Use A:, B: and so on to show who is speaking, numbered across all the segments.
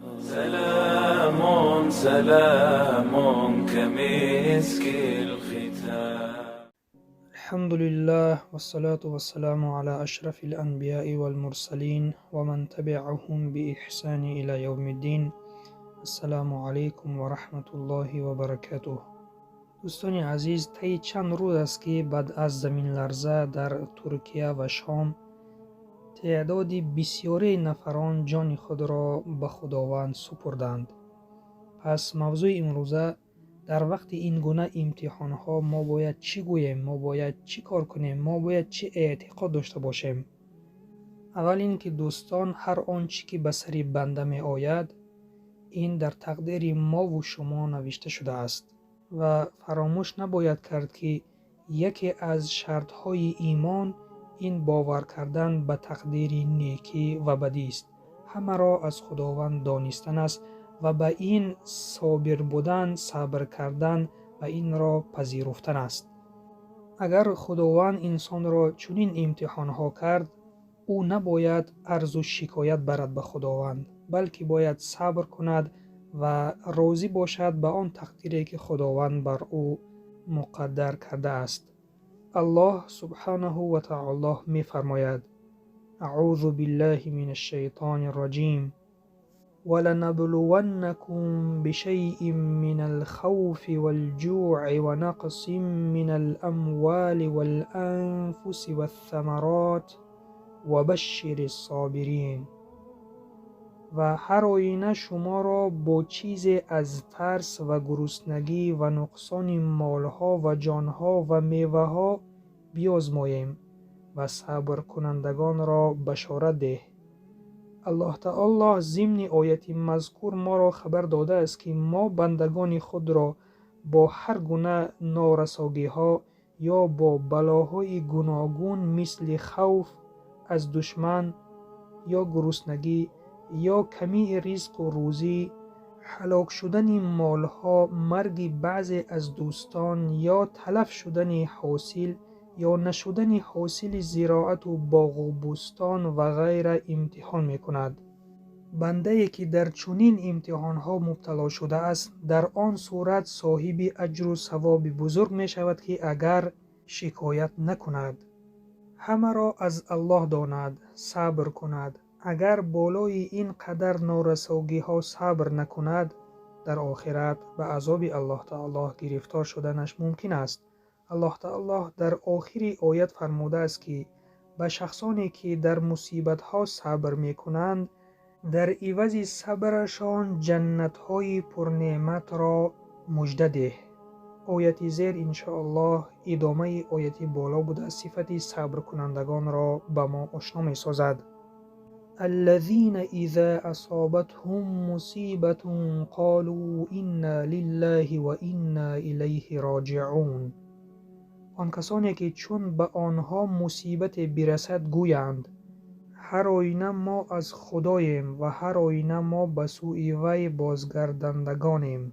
A: سلام سلام كمسك الختام.
B: الحمد لله والصلاة والسلام على أشرف الأنبياء والمرسلين ومن تبعهم بإحسان إلى يوم الدين. السلام عليكم ورحمة الله وبركاته. Дӯстони азиз, таи чанд рӯз аст, ки баъд аз заминларза дар Туркия ва Шом теъдоди бисёрии нафарон ҷони худро ба Худованд супурданд. Пас мавзӯи имрӯза: дар вақти ин гуна имтиҳонҳо мо бояд чӣ гӯем, мо бояд чӣ кор кунем, мо бояд чӣ эътиқод дошта бошем? Аввал ин ки, дӯстон, ҳар он чӣ ки ба сари банда меояд, ин дар тақдири мову шумо навишта шудааст. Ва фаромӯш набояд кард, ки яке аз шартҳои имон ин бовар кардан ба тақдири некӣ ва бадист, ҳамаро аз Худованд донистан аст ва ба ин собир будан, сабр кардан ва инро пазируфтан аст. Агар Худованд инсонро чунин имтиҳонҳо кард, ӯ набояд арзу шикоят барад ба Худованд, балки бояд сабр кунад ва розӣ бошад ба он тақдире, ки Худованд бар ӯ муқаддар кардааст. Аллоҳ субҳанаҳу ва таоло мефармояд: أعوذ بالله من الشيطان الرجيم، ولنبلونكم بشيء من الخوف والجوع ونقص من الأموال والأنفس والثمرات وبشر الصابرين. Ва ҳар оина шуморо бо чизе аз тарс ва гуруснагӣ ва нуқсони молҳо ва ҷонҳо ва меваҳо биозмоем ва сабркунандагонро башорат деҳ. Аллоҳ таоло зимни ояти мазкур моро хабар додааст, ки мо бандагони худро бо ҳар гуна норасогиҳо ё бо балоҳои гуногун, мисли хавф аз душман ё гуруснагӣ ё камии ризқу рӯзӣ, ҳалок шудани молҳо, марги баъзе аз дӯстон ё талаф шудани ҳосил ё нашудани ҳосили зироату боғу бӯстон ва ғайра имтиҳон мекунад. Бандае, ки дар чунин имтиҳонҳо мубтало шудааст, дар он сурат соҳиби аҷру савоби бузург мешавад, ки агар шикоят накунад, ҳамаро аз Аллоҳ донад, сабр кунад. Агар болои ин қадар норасогиҳо сабр накунад, дар охират ба азоби Аллоҳ таоло гирифтор шуданаш мумкин аст. Аллоҳ таоло дар охири оят фармудааст, ки ба шахсоне, ки дар мусибатҳо сабр мекунанд, дар ивази сабрашон ҷаннатҳои пурнеъматро мужда деҳ. Ояти зер, иншоаллоҳ, идомаи ояти боло буда, сифати сабркунандагонро ба мо ошно месозад. الذين إذا أصابتهم مصيبة قالوا إنا لله وإنا إليه راجعون. Он касоне, ки чун ба онҳо мусибате бирасад, гӯянд: ҳар оина мо аз Худоем ва ҳар оина мо ба сӯи вай бозгардандагонем.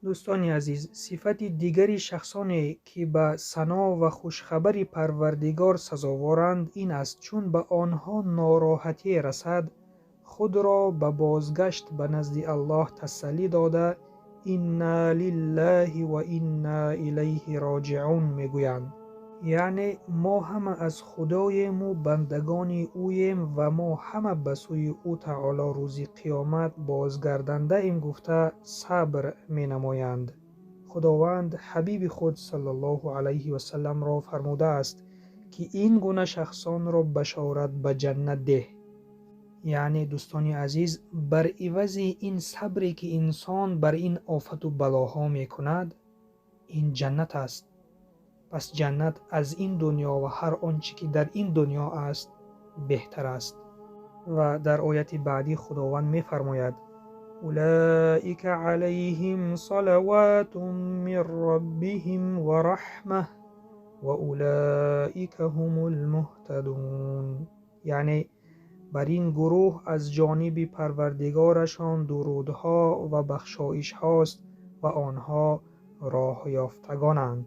B: Дӯстони азиз, сифати дигари шахсоне, ки ба сано ва хушхабари Парвардигор сазоворанд, ин аст: чун ба онҳо нороҳатие расад, худро ба бозгашт ба назди Аллоҳ тасаллӣ дода, инна лиллаҳи ва инна илайҳи роҷиун мегӯянд, яъне мо ҳама аз Худоему бандагони ӯем ва мо ҳама ба сӯи ӯ таоло рӯзи қиёмат бозгардандаем гуфта сабр менамоянд. Худованд ҳабиби худ саллаллоҳу алайҳи васалламро фармудааст, ки ин гуна шахсонро башорат ба ҷаннат деҳ. Яъне, дӯстони азиз, бар ивази ин сабре, ки инсон бар ин офату балоҳо мекунад, ин ҷаннат аст. Пас ҷаннат аз ин дунё ва ҳар он чӣ ки дар ин дунё аст, беҳтар аст. Ва дар ояти баъдӣ Худованд мефармояд: أولئك عليهم صلوات من ربهم ورحمة وأولئك هم المهتدون. Яъне бар ин гурӯҳ аз ҷониби Парвардигорашон дурудҳо ва бахшоишҳост ва онҳо роҳёфтагонанд.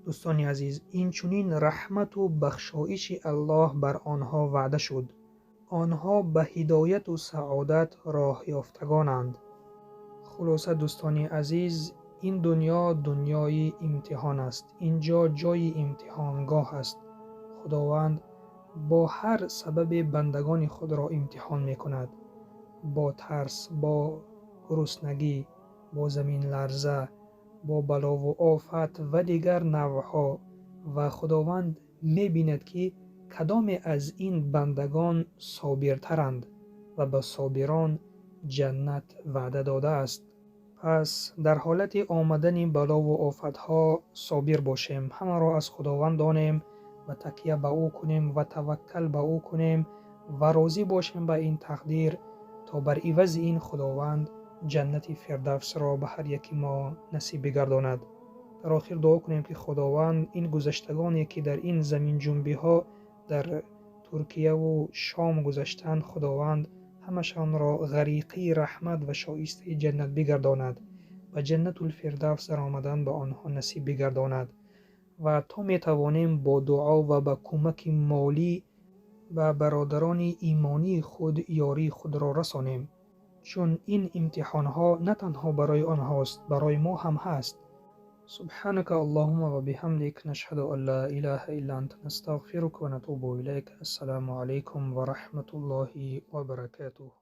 B: Дӯстони азиз, инчунин раҳмату бахшоиши Аллоҳ бар онҳо ваъда шуд. Онҳо ба ҳидояту саодат роҳ ёфтагонанд. Хулоса, дӯстони азиз, ин дунё дунёи имтиҳон аст. Ин ҷо ҷои имтиҳонгоҳ аст. Худованд бо ҳар сабабе бандагони худро имтиҳон мекунад. Бо тарс, бо гуруснагӣ, бо заминларза, бо балову офат ва дигар навъҳо. Ва Худованд мебинад, ки кадоме аз ин бандагон собиртаранд ва ба собирон ҷаннат ваъда додааст. Пас дар ҳолати омадани балову офатҳо собир бошем, ҳамаро аз Худованд донем ва такя ба ӯ кунем ва таваккал ба ӯ кунем ва розӣ бошем ба ин тақдир, то бар ивази ин Худованд ҷаннати фирдавсро ба ҳар яки мо насиб бигардонад. Дар охир дуо кунем, ки Худованд ин гузаштагоне, ки дар ин заминҷунбиҳо дар Туркияву Шом гузаштанд, Худованд ҳамашонро ғариқии раҳмат ва шоистаи ҷаннат бигардонад ва ҷаннатулфирдавс даромадан ба онҳо насиб бигардонад. Ва то метавонем бо дуо ва ба кӯмаки молӣ ба бародарони имонии худ ёрии худро расонем, чун ин имтиҳонҳо на танҳо барои онҳост, барои мо ҳам ҳаст. سبحانك اللهم وبحمدك نشهد أن لا إله إلا أنت نستغفرك ونتوب إليك. السلام عليكم ورحمة الله وبركاته.